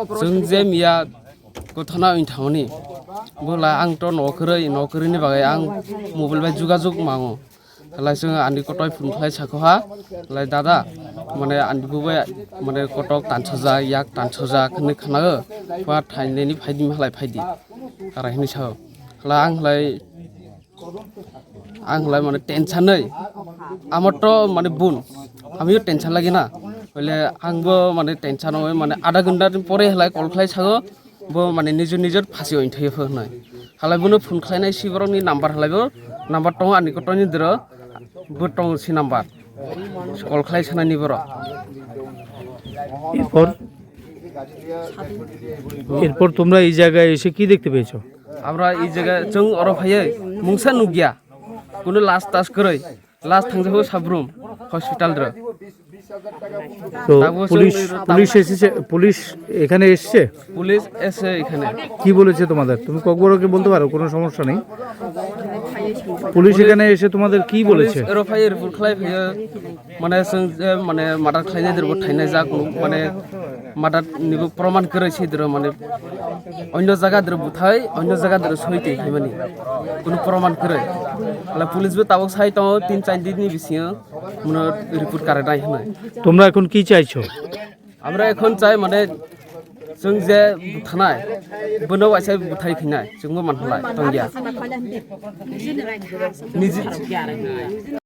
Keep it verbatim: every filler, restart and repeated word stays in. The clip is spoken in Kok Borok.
Chwng je miya kothona wng thangmani, bo lai ang to nokwrwi, nokwrwini bagwi ang mobile bai jugajug mango. Halai chwng ani kotoi phone khlai sakho ha, halai dada, mane ani bubai mane kotok tansajak, yak tansajak hinwi khnago, pha thainani phaidi halai phaidi, karai hinwi sao. Halai ang halai Ang halai mane tension nai. Amar to mane bun. Amiyo tension lagi na. Bole ang bo mane tension oi mane adha ghonta pore halai call khlai sago. Bo mane nijor nijor phasi oi thai pho nai. Halai bono phone khlai nai si borok ni number halai bo. Number tong ani koto ni dro. Bo tong si number. Call khlai sanai ni borok. এরপর এরপর তোমরা এই জায়গায় এসে কি দেখতে পেয়েছো? Amra i jaga chwng oro phaiwi mungsa nukya. Kuno last tas kwrwi. Last thangjago sabrum hospital ro. তো পুলিশ পুলিশ এসেছে, পুলিশ এখানে এসছে? Police ese ekhane. কি বলেছে তোমাদের? তুমি ককবরকে বলতে পারো, কোনো সমস্যা নেই। পুলিশ এখানে এসে তোমাদের কি বলেছে? Police oro phaiwi report khlai phaiwi. Mane chwng je mane murder khlainai dwrbo thainai jak mane murder nibo proman kwrwi se dwro mane onyo jaga dwro buthai onyo jaga dwro soi twi khaimani kuno proman kwrwi. Hala police bo tabuk sai tongo tin char din ni bisingo muno report karinai hinwi. তোমরা এখন কি চাইছো? Amra ekhon chai mane chwng je buthanai bono waisa buthai khinai chwngbo manhalai tongya. Niji